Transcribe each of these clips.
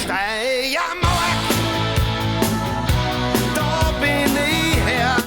Steiermark, da bin ich her.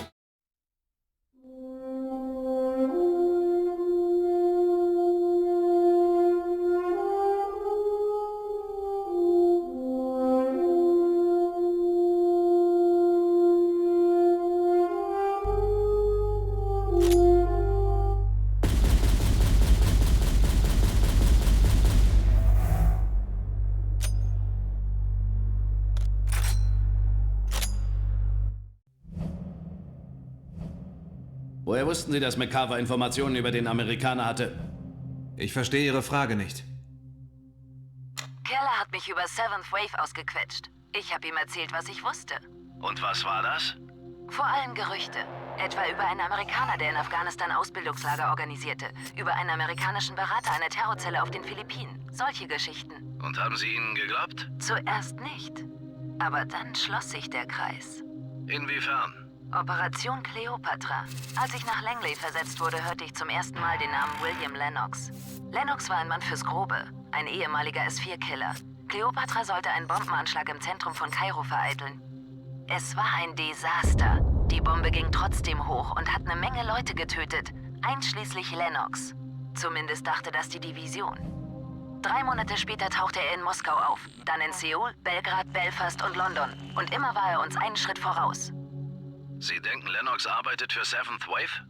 Woher wussten Sie, dass McCarver Informationen über den Amerikaner hatte? Ich verstehe Ihre Frage nicht. Keller hat mich über Seventh Wave ausgequetscht. Ich habe ihm erzählt, was ich wusste. Und was war das? Vor allem Gerüchte. Etwa über einen Amerikaner, der in Afghanistan Ausbildungslager organisierte. Über einen amerikanischen Berater einer Terrorzelle auf den Philippinen. Solche Geschichten. Und haben Sie ihnen geglaubt? Zuerst nicht. Aber dann schloss sich der Kreis. Inwiefern? Operation Cleopatra. Als ich nach Langley versetzt wurde, hörte ich zum ersten Mal den Namen William Lennox. Lennox war ein Mann fürs Grobe, ein ehemaliger S4-Killer. Cleopatra sollte einen Bombenanschlag im Zentrum von Kairo vereiteln. Es war ein Desaster. Die Bombe ging trotzdem hoch und hat eine Menge Leute getötet, einschließlich Lennox. Zumindest dachte das die Division. 3 Monate später tauchte er in Moskau auf, dann in Seoul, Belgrad, Belfast und London. Und immer war er uns einen Schritt voraus. Sie denken, Lennox arbeitet für Seventh Wave?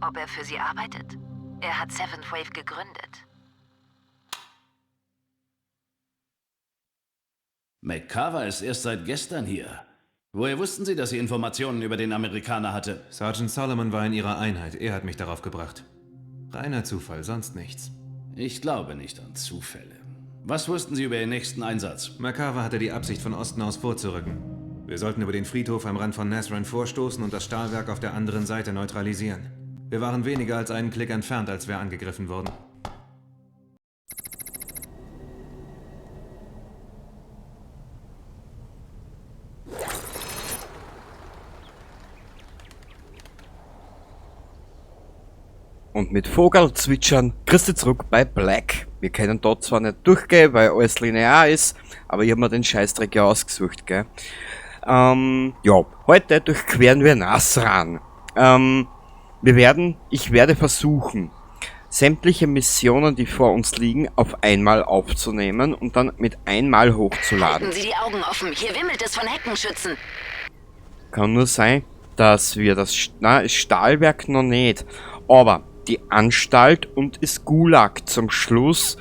Ob er für sie arbeitet? Er hat Seventh Wave gegründet. McCarver ist erst seit gestern hier. Woher wussten Sie, dass sie Informationen über den Amerikaner hatte? Sergeant Solomon war in Ihrer Einheit. Er hat mich darauf gebracht. Reiner Zufall, sonst nichts. Ich glaube nicht an Zufälle. Was wussten Sie über Ihren nächsten Einsatz? McCarver hatte die Absicht, von Osten aus vorzurücken. Wir sollten über den Friedhof am Rand von Nazran vorstoßen und das Stahlwerk auf der anderen Seite neutralisieren. Wir waren weniger als einen Klick entfernt, als wir angegriffen wurden. Und mit Vogelzwitschern kriegst du zurück bei Black. Wir können dort zwar nicht durchgehen, weil alles linear ist, aber ich hab mir den Scheißdreck ja ausgesucht, gell? Ja, heute durchqueren wir Nazran. Ich werde versuchen, sämtliche Missionen, die vor uns liegen, auf einmal aufzunehmen und dann mit einmal hochzuladen. Halten Sie die Augen offen, hier wimmelt es von Heckenschützen. Kann nur sein, dass wir das na, das Stahlwerk noch nicht, aber die Anstalt und das Gulag zum Schluss.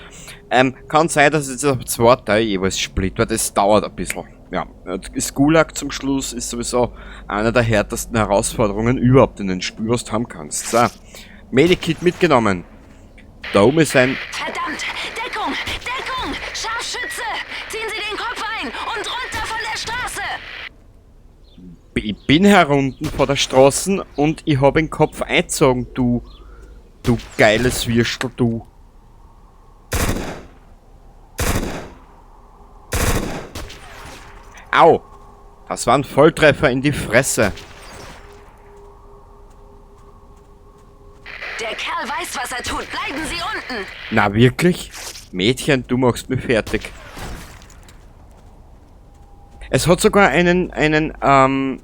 Kann sein, dass es jetzt auf 2 Teile jeweils split, weil das dauert ein bisschen. Ja, das Gulag zum Schluss ist sowieso einer der härtesten Herausforderungen überhaupt in den Spiel, was du haben kannst. So, Medikit mitgenommen. Da oben ist ein... Verdammt! Deckung! Deckung! Scharfschütze! Ziehen Sie den Kopf ein und runter von der Straße! Ich bin herunten vor der Straße und ich hab den Kopf eingezogen, du... Du geiles Würstel, du. Au! Das war ein Volltreffer in die Fresse. Der Kerl weiß, was er tut. Bleiben Sie unten! Na wirklich? Mädchen, du machst mich fertig. Es hat sogar einen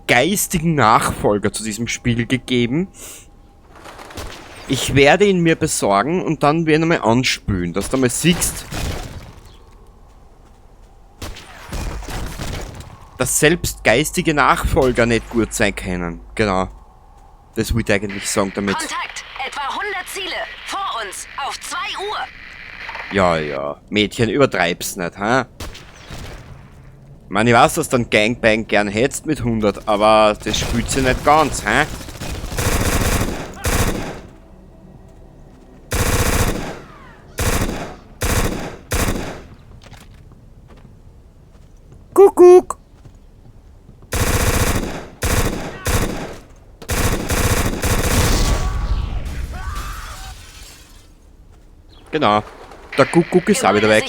geistigen Nachfolger zu diesem Spiel gegeben. Ich werde ihn mir besorgen und dann werden wir mal anspülen, dass du mal siehst, dass selbst geistige Nachfolger nicht gut sein können. Genau. Das wollte ich eigentlich sagen damit. Kontakt! Etwa 100 Ziele! Vor uns! Auf 2 Uhr! Ja, ja. Mädchen, übertreib's nicht, ha? Ich meine, ich weiß, dass du dann Gangbang gern hättest mit 100, aber das spielt sich nicht ganz, hä? Kuckuck! Genau. Der Kuckuck ist auch wieder weg.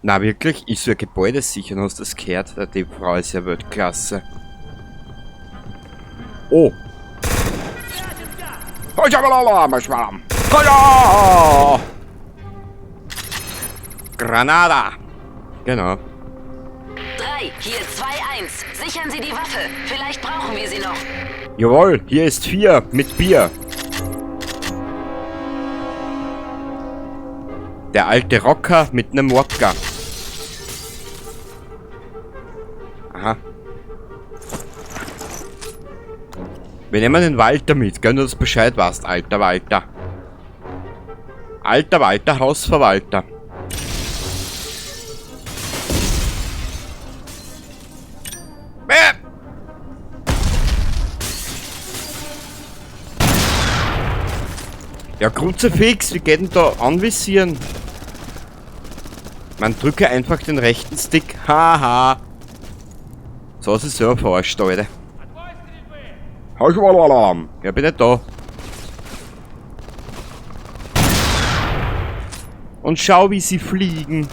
Na wirklich? Ich soll Gebäude sichern, hast du das gehört? Die Frau ist ja Weltklasse. Oh! Granada. Genau. 3, hier 2, 1. Sichern Sie die Waffe. Vielleicht brauchen wir sie noch. Jawohl, hier ist 4 mit Bier. Der alte Rocker mit nem Wodka. Aha. Wir nehmen den Walter mit, gell, nur dass du Bescheid weißt, alter Walter. Alter Walter, Hausverwalter. Ja, Kruzifix, wie geht denn da anvisieren? Man drücke einfach den rechten Stick. Haha. So ist es ja verarscht, Alter. Ja, bin nicht da. Und schau, wie sie fliegen.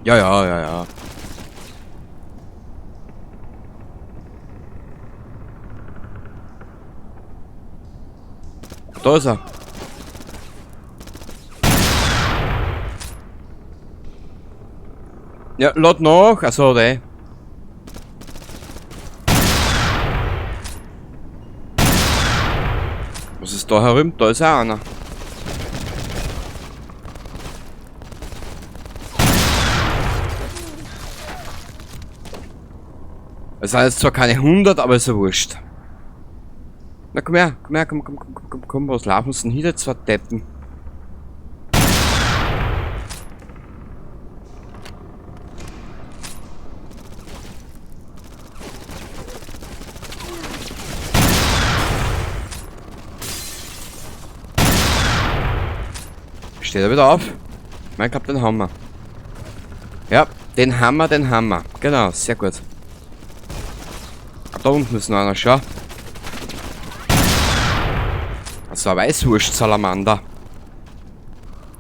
Ja, ja, ja, ja. Da ist er. Ja, lad nach. Achso, der. Was ist da herum? Da ist auch einer. Es sind jetzt zwar keine 100, aber ist ja wurscht. Na komm her, komm her, komm, komm, komm, komm, komm, komm, was laufen sie denn hier, die zwei Deppen? Steht er wieder auf? Nein, ich glaub, den haben wir. Ja, den haben wir, den haben wir. Genau, sehr gut. Da unten ist noch einer, schau. Das war Weißwurst-Salamander.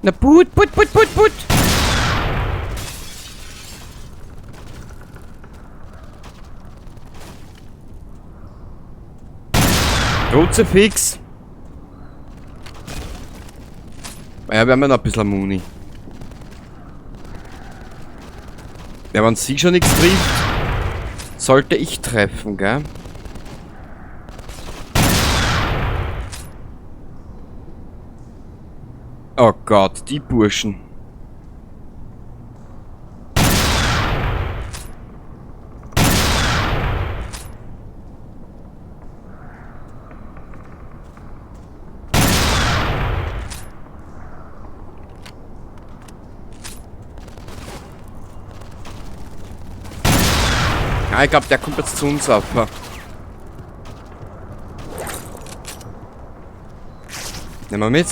Na put, put, put, put, put. Kruzifix. Ja, wir haben ja noch ein bisschen Muni. Ja, wenn sie schon nichts trifft, sollte ich treffen, gell? Oh Gott, die Burschen. Ja, ich glaub, der kommt jetzt zu uns auf. Nehmen wir mit.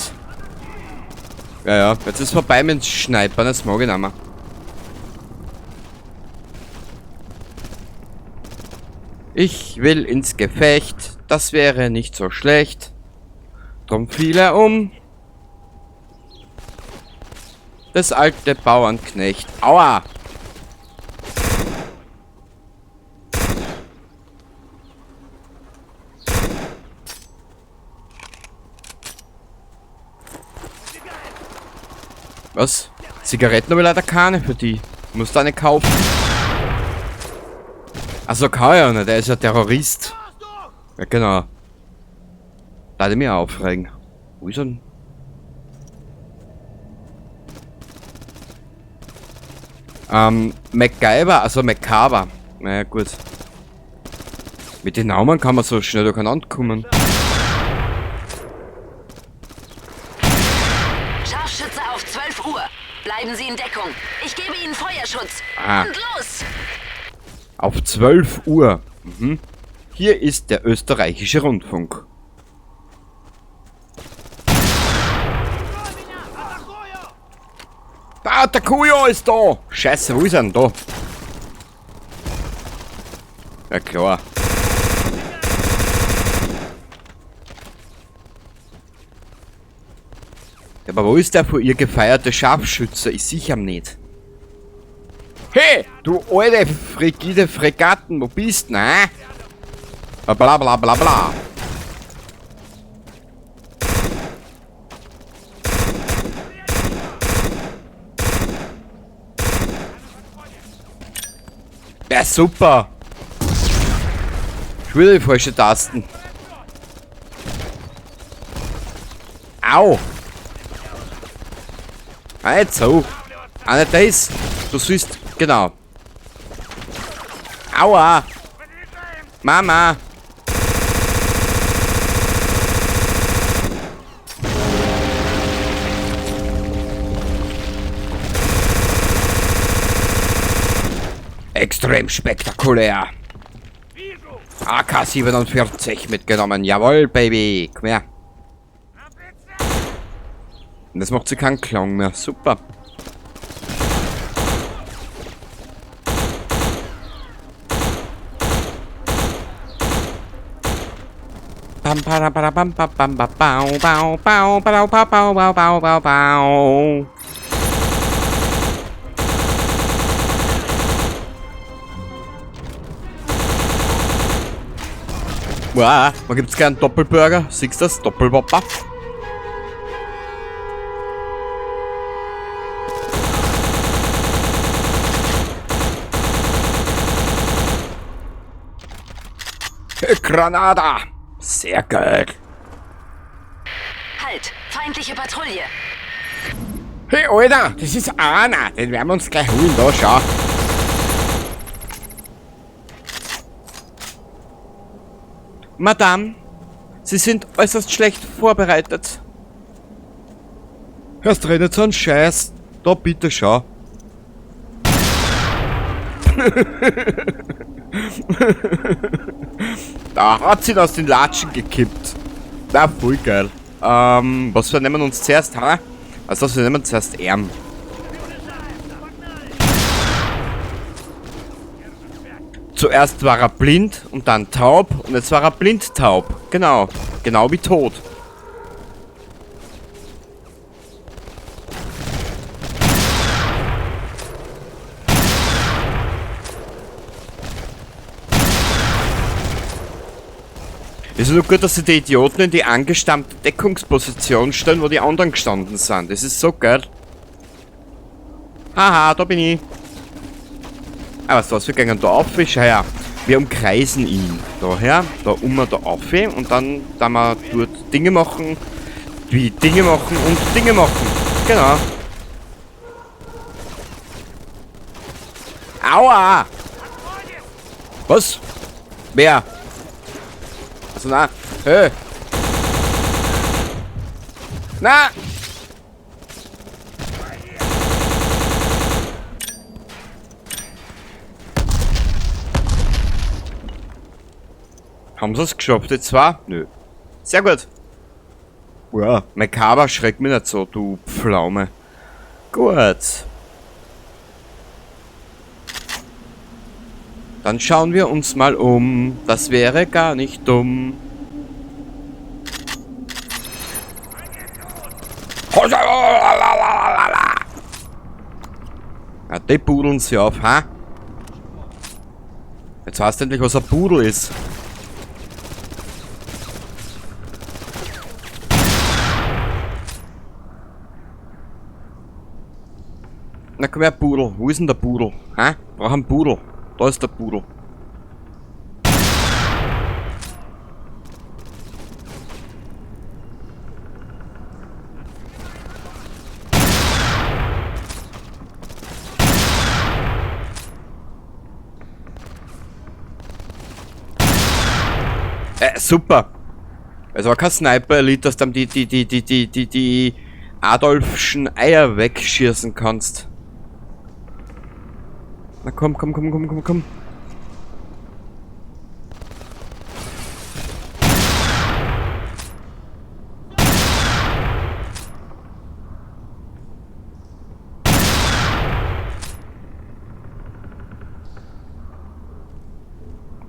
Ja, ja, jetzt ist vorbei mit dem Schneipern, das mag ich nicht mehr. Ich will ins Gefecht, das wäre nicht so schlecht. Drum fiel er um. Das alte Bauernknecht. Aua! Was? Zigaretten habe ich leider keine für die. Muss da eine kaufen. Also kann ja nicht, der ist ja Terrorist. Ja genau. Leider mir aufregen. Wo ist er denn? MacGyver, also MacCaber. Naja, gut. Mit den Namen kann man so schnell durcheinander kommen. Scharfschütze auf 12 Uhr. Bleiben Sie in Deckung. Ich gebe Ihnen Feuerschutz. Ah. Und los! Auf 12 Uhr. Mhm. Hier ist der österreichische Rundfunk. Da, der Kujo ist da! Scheiße, wo ist er denn da? Ja klar. Ja, aber wo ist der von ihr gefeierte Scharfschütze? Ich sehe ihn nicht. Hey, du alte frigide Fregatten, wo bist du, ne? Bla bla bla bla. Ja, super. Schon wieder die falsche Tasten. Au. Ah, nicht so. Ah, nicht das. Du siehst, genau. Aua. Mama. Extrem spektakulär. AK-47 mitgenommen. Jawohl, Baby. Komm her. Und das macht sie keinen Klang mehr. Super. Bam, para, para, bam, bam, bam, bam, bau, bau, bau, bau, bau, bau, bau, bau, bau, bau. Wow, man gibt's keinen Doppelburger. Siehst du das? Doppelwopper. Granada! Sehr geil. Halt! Feindliche Patrouille! Hey, Alter, das ist einer. Den werden wir uns gleich holen. Da, schau. Madame, Sie sind äußerst schlecht vorbereitet. Hörst du nicht so einen Scheiß? Da bitte schau. Da hat sie aus den Latschen gekippt. Na, voll geil. Was wir nehmen uns zuerst, ha? Also was wir nehmen zuerst Arm. Zuerst war er blind und dann taub und jetzt war er blind taub. Genau. Genau wie tot. Es ist nur gut, dass sie die Idioten in die angestammte Deckungsposition stellen, wo die anderen gestanden sind. Das ist so geil. Haha, da bin ich. Ah, weißt du was, wir gehen da auf, schau her. Wir umkreisen ihn. Daher, da um da auf und dann da wir dort Dinge machen, wie Dinge machen und Dinge machen. Genau. Aua! Was? Wer? Also na, hey. Na! Haben sie es geschafft, die zwei? Nö. Sehr gut. Ja, mein Cover schreckt mich nicht so, du Pflaume. Gut. Dann schauen wir uns mal um. Das wäre gar nicht dumm. Ja, die pudeln sie auf, ha? Jetzt weißt du endlich, was ein Pudel ist. Na komm her, Pudel. Wo ist denn der Pudel? Ha? Brauch einen Pudel. Da ist der Pudel. Super. Es war kein Sniper-Elite, dass du dann die Adolfschen Eier wegschießen kannst. Na komm, komm, komm, komm, komm, komm.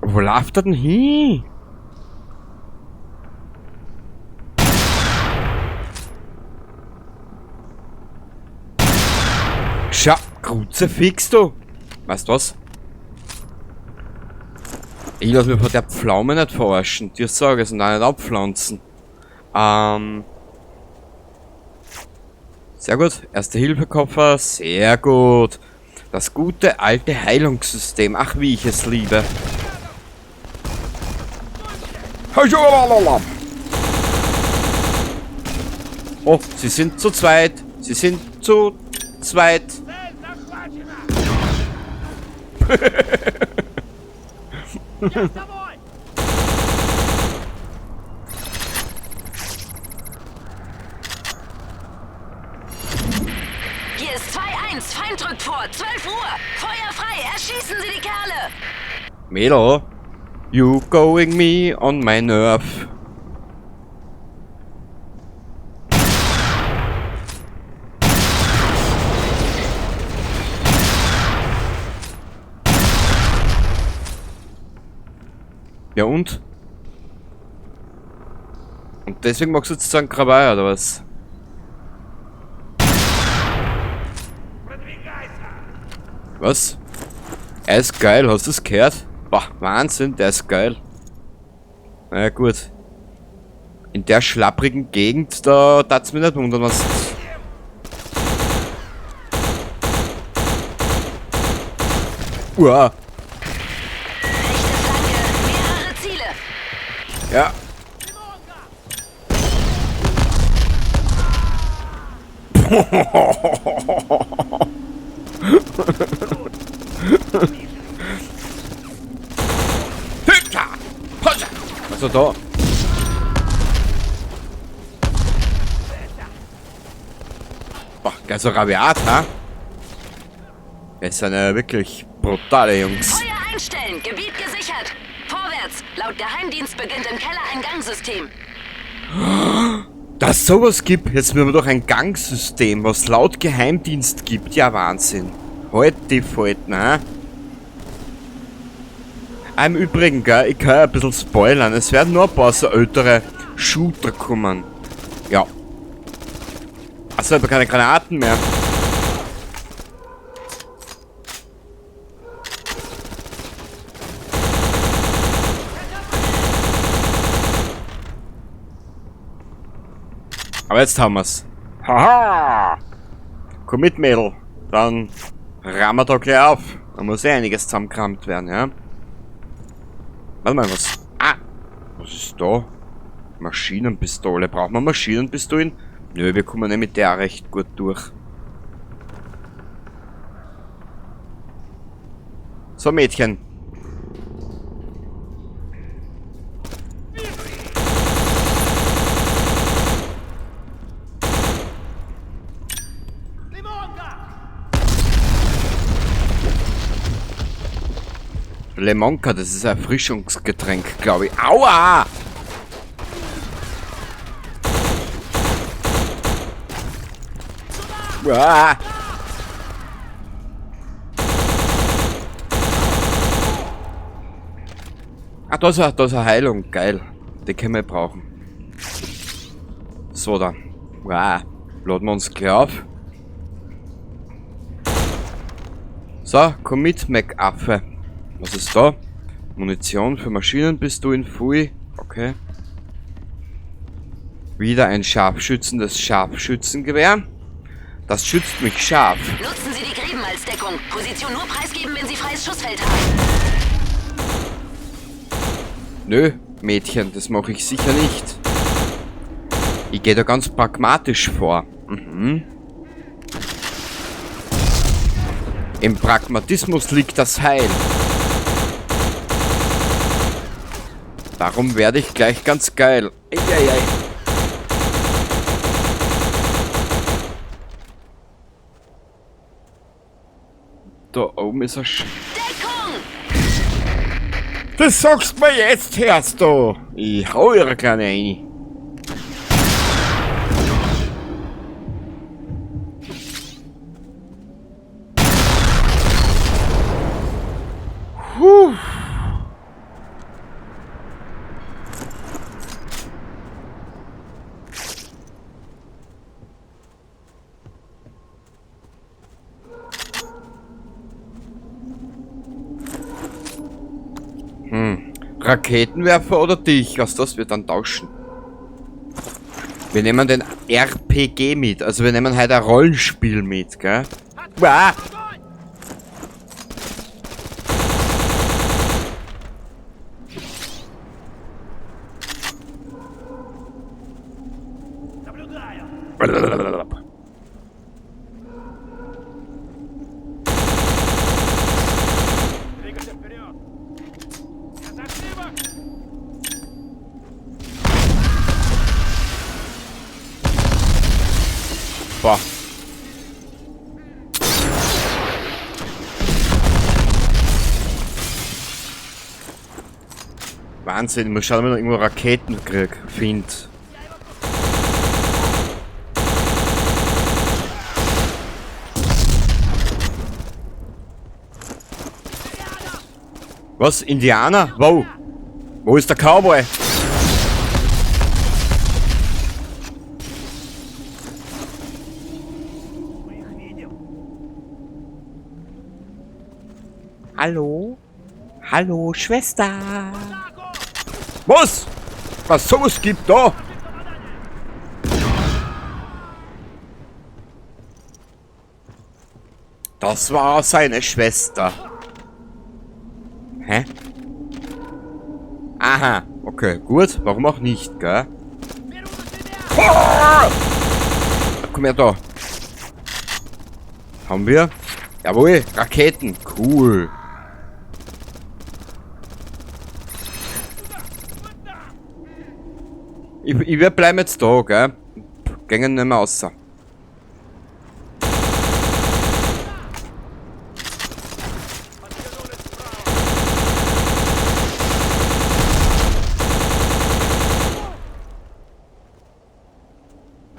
Wo läuft er denn hin? Kruzifix, du. Weißt du was? Ich lass mich von der Pflaume nicht verarschen. Dir sag es und auch nicht abpflanzen. Sehr gut. Erste-Hilfe-Koffer. Sehr gut. Das gute alte Heilungssystem. Ach, wie ich es liebe. Oh, sie sind zu zweit. Sie sind zu zweit. Hier ist 2-1. Feind rückt vor. 12 Uhr. Feuer frei. Erschießen Sie die Kerle. Mädel, you going me on my nerve. Ja und? Und deswegen magst du jetzt sagen Krawall, oder was? Was? Er ist geil, hast du's gehört? Boah, Wahnsinn, der ist geil. Na ja, gut. In der schlapprigen Gegend, da tat's mich nicht wundern, was... Uah. Rechte Flanke. Mehrere Ziele. Ja. Also da. Boah, ganz so rabiat, ha? Das sind ja wirklich brutale Jungs. Feuer einstellen. Gebiet gesichert. Vorwärts. Laut Geheimdienst beginnt im Keller ein Gangsystem. Dass es sowas gibt, jetzt müssen wir doch ein Gangsystem, was laut Geheimdienst gibt. Ja, Wahnsinn. Halt die Falten, ha? Ah, im Übrigen, gell, ich kann ja ein bisschen spoilern. Es werden nur ein paar so ältere Shooter kommen. Ja. Achso, ich habe keine Granaten mehr. Aber jetzt haben wir's. Haha! Komm mit, Mädel. Dann rammen wir da gleich auf. Da muss eh einiges zusammengerammt werden, ja? Warte mal, was? Ah! Was ist da? Maschinenpistole. Brauchen wir Maschinenpistolen? Nö, wir kommen nicht mit der recht gut durch. So, Mädchen. Limonka, das ist ein Erfrischungsgetränk, glaube ich. Aua! Uah. Ah, da ist eine Heilung. Geil. Die können wir brauchen. So, da. Uah. Laden wir uns gleich auf. So, komm mit, McAffe. Was ist da? Munition für Maschinenpistolen, pfui. Okay. Wieder ein Scharfschützen, das Scharfschützengewehr. Das schützt mich scharf. Nutzen Sie die Gräben als Deckung. Position nur preisgeben, wenn Sie freies Schussfeld haben. Nö, Mädchen, das mache ich sicher nicht. Ich gehe da ganz pragmatisch vor. Mhm. Im Pragmatismus liegt das Heil. Darum werde ich gleich ganz geil. Ei, ei, ei. Da oben ist er sch- Deckung! Das sagst du mir jetzt, hörst du! Ich hau ihre Kleine rein. Puh. Raketenwerfer oder dich? Was das wir dann tauschen. Wir nehmen den RPG mit. Also wir nehmen heute ein Rollenspiel mit, gell? Uah! Boah. Wahnsinn, ich muss schauen, ob ich noch irgendwo Raketen krieg, find. Was? Indianer? Wo? Wo ist der Cowboy? Hallo? Hallo, Schwester! Was? Was sowas gibt da? Das war seine Schwester. Hä? Aha, okay, gut. Warum auch nicht, gell? Ah! Komm her da. Haben wir? Jawohl, Raketen. Cool. Ich werd bleiben jetzt da, gell? Gängen nicht mehr raus.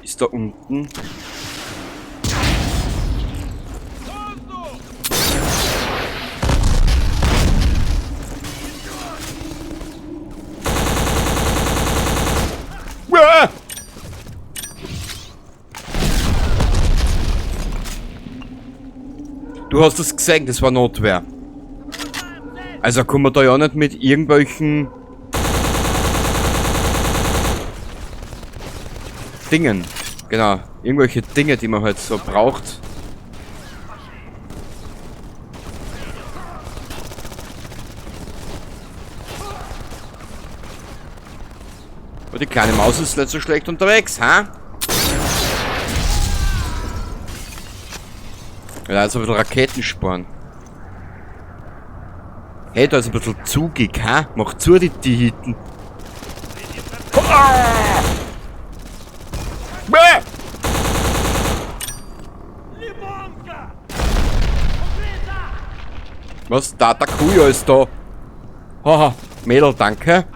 Ist da unten? Uah! Du hast das gesehen, das war Notwehr. Also kommen wir da ja nicht mit irgendwelchen Dingen. Genau, irgendwelche Dinge, die man halt so braucht. Aber die kleine Maus ist nicht so schlecht unterwegs, ha? Ja, da ist ein bisschen Raketensporn. Hey, da ist ein bisschen zugig, ha? Mach zu, die Titten. Was? Da, Atakuyo ist da. Haha, Mädel, danke.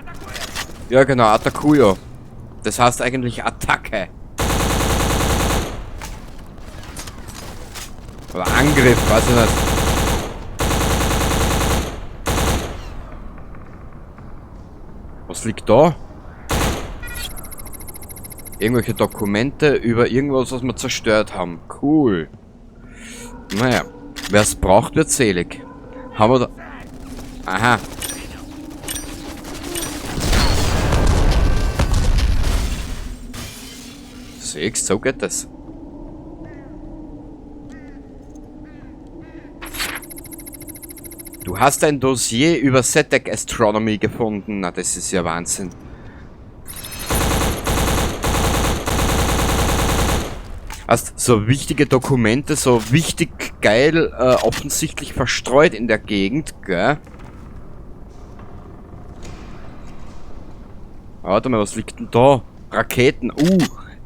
Ja, genau, Atakuyo. Das heißt eigentlich Attacke. Oder Angriff, weiß ich nicht. Was liegt da? Irgendwelche Dokumente über irgendwas, was wir zerstört haben. Cool. Naja, wer's braucht, wird selig. Haben wir da... Aha. Siehst, so geht das. Du hast ein Dossier über SETEC Astronomy gefunden. Na, das ist ja Wahnsinn. Also, so wichtige Dokumente, so wichtig, geil, offensichtlich verstreut in der Gegend, gell? Warte mal, was liegt denn da? Raketen,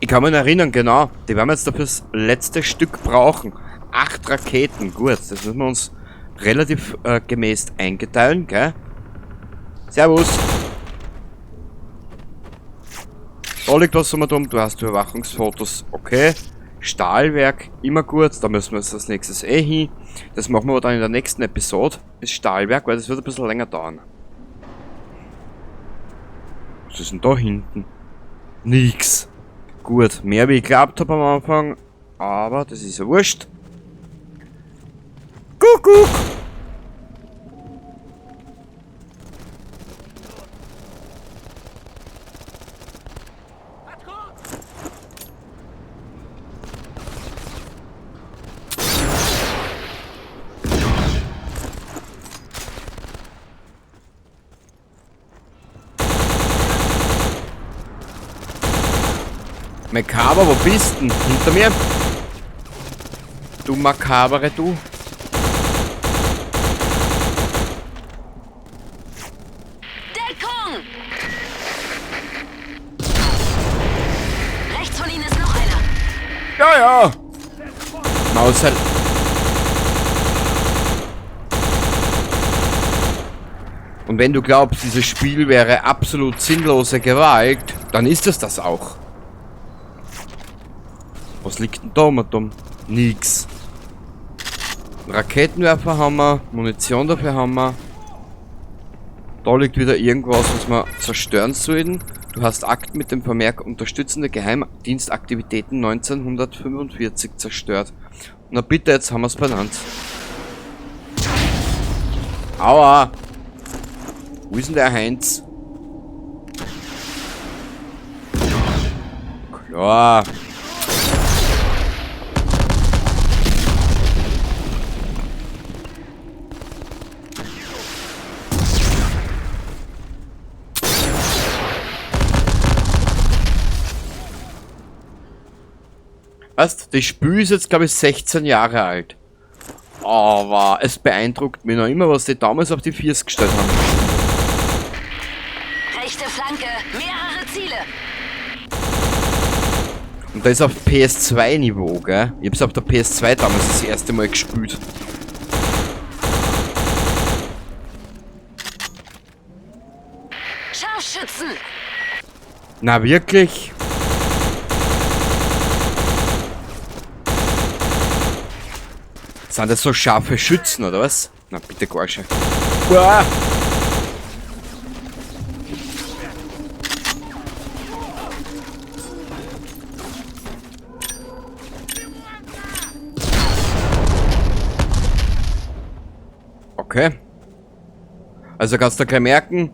ich kann mich erinnern, genau. Die werden wir jetzt dafür das letzte Stück brauchen. 8 Raketen, gut, das müssen wir uns relativ gemäß eingeteilen, gell? Servus! Da liegt was um, du hast Überwachungsfotos, okay. Stahlwerk, immer gut, da müssen wir jetzt als nächstes eh hin. Das machen wir aber dann in der nächsten Episode, das Stahlwerk, weil das wird ein bisschen länger dauern. Was ist denn da hinten? Nix. Gut, mehr wie ich geglaubt hab am Anfang, aber das ist ja wurscht. Kuckuck! Makaber, wo bist denn? Hinter mir? Du Makabere, du. Deckung! Rechts von Ihnen ist noch einer. Ja, ja. Maus. Und wenn du glaubst, dieses Spiel wäre absolut sinnlose Gewalt, dann ist es das auch. Was liegt denn da um? Nix. Raketenwerfer haben wir, Munition dafür haben wir. Da liegt wieder irgendwas, was wir zerstören sollten. Du hast Akten mit dem Vermerk unterstützende Geheimdienstaktivitäten 1945 zerstört. Na bitte, jetzt haben wir's benannt. Aua! Wo ist denn der Heinz? Klar. Weißt, das Spiel ist jetzt, glaube ich, 16 Jahre alt. Aber es beeindruckt mich noch immer, was die damals auf die Füße gestellt haben. Rechte Flanke, mehrere Ziele. Und das ist auf PS2-Niveau, gell? Ich hab's auf der PS2 damals das erste Mal gespielt. Scharfschützen! Na wirklich? Sind das so scharfe Schützen, oder was? Na bitte, Gorsche. Uah! Okay. Also kannst du gleich merken,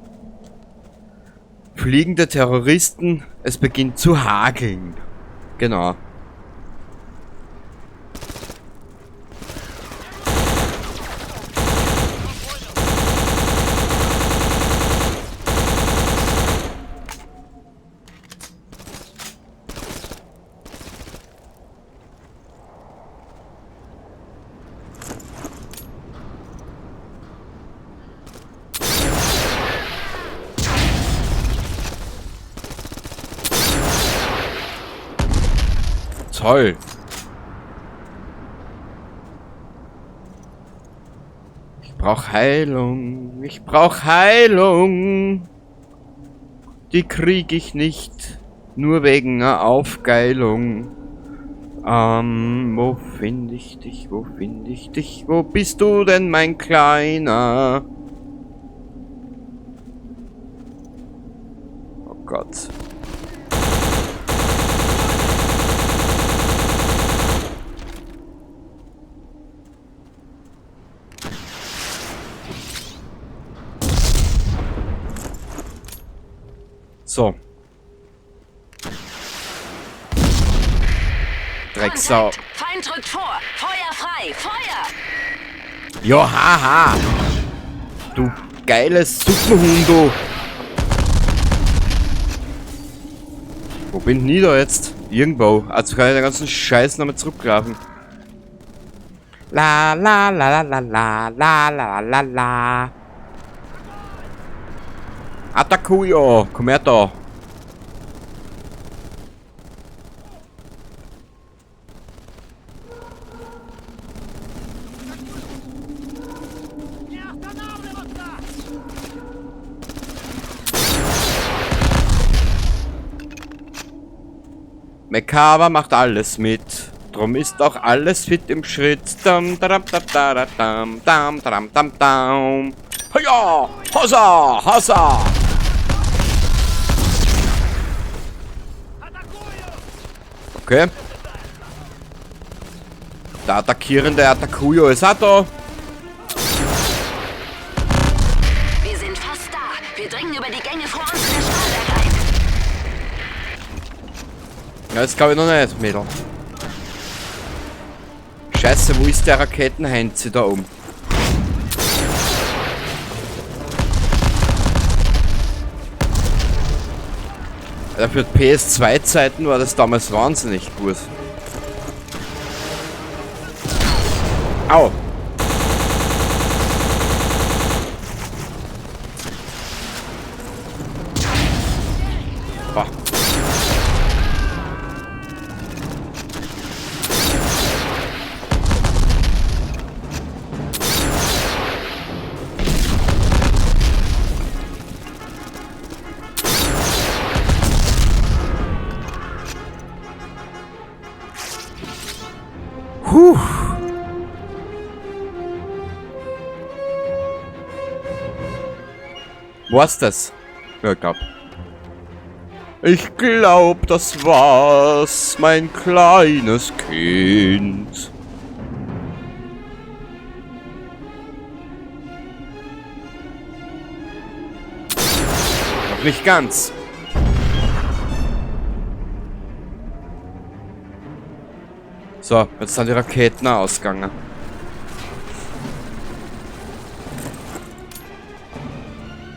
fliegende Terroristen, es beginnt zu hageln. Genau. Toll. Ich brauch Heilung. Ich brauch Heilung. Die krieg ich nicht. Nur wegen einer Aufgeilung. Wo finde ich dich? Wo finde ich dich? Wo bist du denn, mein Kleiner? Oh Gott. So. Drecksau. Kontakt. Feind rückt vor. Feuer frei. Feuer! Ja, haha. Du geiles Suppenhuhn, du. Wo bin ich da jetzt? Irgendwo. Also kann ich den ganzen Scheiß nochmal zurückgraben. La la la la la la la la la. Atakuyo, komm her da. Mekawa macht alles mit. Drum ist auch alles fit im Schritt. Dam, dam, dam, dam, dam, dam, dam, dam, dam. Hoja! Hossa! Hossa! Okay. Der attackierende Atakuyo ist auch da. Wir sind fast da. Wir dringen über die Gänge vor uns in das Stahlwerk ein. Ja, das glaube ich noch nicht, Mädel. Scheiße, wo ist der Raketenheinzi da oben? Alter, für PS2-Zeiten war das damals wahnsinnig gut. Au! Boah. Puh. War's das? Ja, ich glaub. Ich glaub, das war's, mein kleines Kind. Noch nicht ganz. So, jetzt sind die Raketen auch ausgegangen.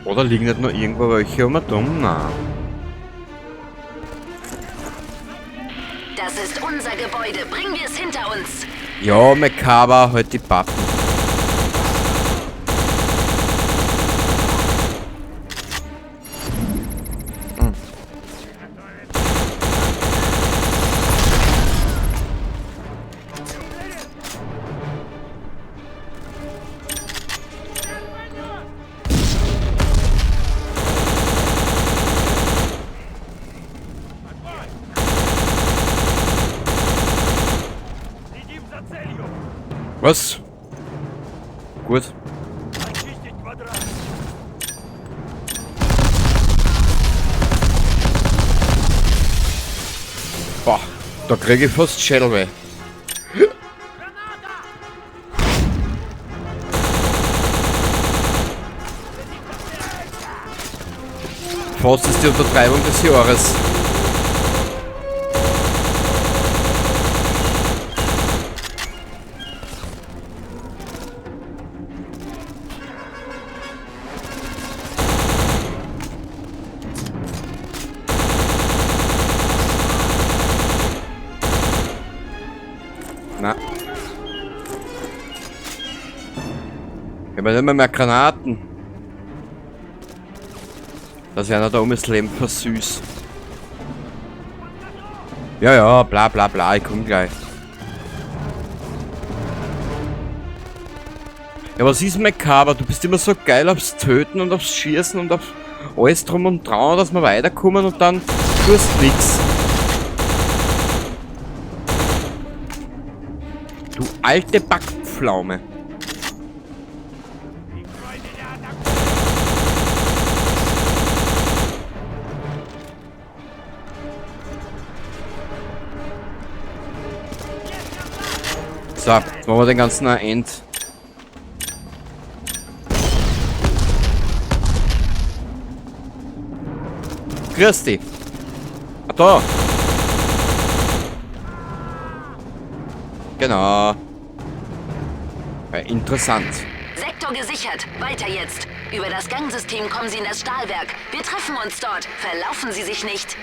Oder liegen nicht noch irgendwo welche um und um? Nein. Das ist unser Gebäude. Bringen wir es hinter uns. Ja, Mekaba, halt die Pappen. Was? Gut. Boah, da krieg ich fast Schädelweh. Fast ist die Untertreibung des Jahres. Na. Ich hab ja nicht mehr Granaten. Dass einer da um das Leben versüßt. Ja, ja, bla bla bla, ich komm gleich. Ja, was ist Mekaba? Du bist immer so geil aufs Töten und aufs Schießen und auf alles drum und dran, dass wir weiterkommen und dann tust nix. Du alte Backpflaume. So, jetzt machen wir den ganzen End. Grüß dich. Ah, da. Genau. Ja, interessant. Sektor gesichert. Weiter jetzt. Über das Gangsystem kommen Sie in das Stahlwerk. Wir treffen uns dort. Verlaufen Sie sich nicht.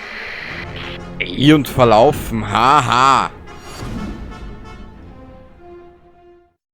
Ey, und verlaufen. Haha.